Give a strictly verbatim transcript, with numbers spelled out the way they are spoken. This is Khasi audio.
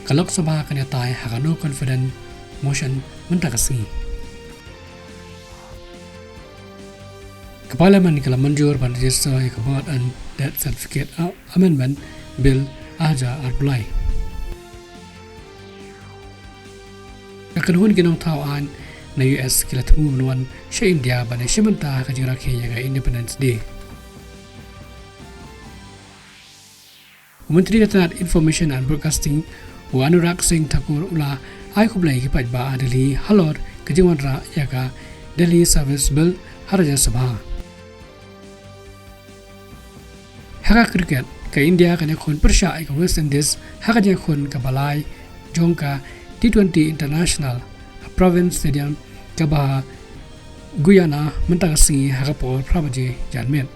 Ka Lok Sabha kan ïatai ha ka no confidence motion mynta ka sngi. Ka Parliament ka la mynjur ban register ïa ka Birth and Death Certificate Amendment Bill ar hajar arphew lai. Ka kynhun ki nongthaw aiñ na U S ki la thmu ban wan sha India ban ïashim bynta ha ka jingrakhe ïa ka Independence Day. U Myntri ka tnat Information and Broadcasting, u Anurag Singh Thakur, u la ai khublei ïa ki paidbah Delhi halor ka jingwanrah ïa ka Delhi Service Bill ha Rajya Sabha. Ha ka cricket, ka India kan ïakhun pyrshah ïa ka West Indies ha ka jingïakhun kaba lai jong ka T twenty International ha Provence Stadium kaba ha Guyana mynta ka sngi ha ka por phra baje janmiet.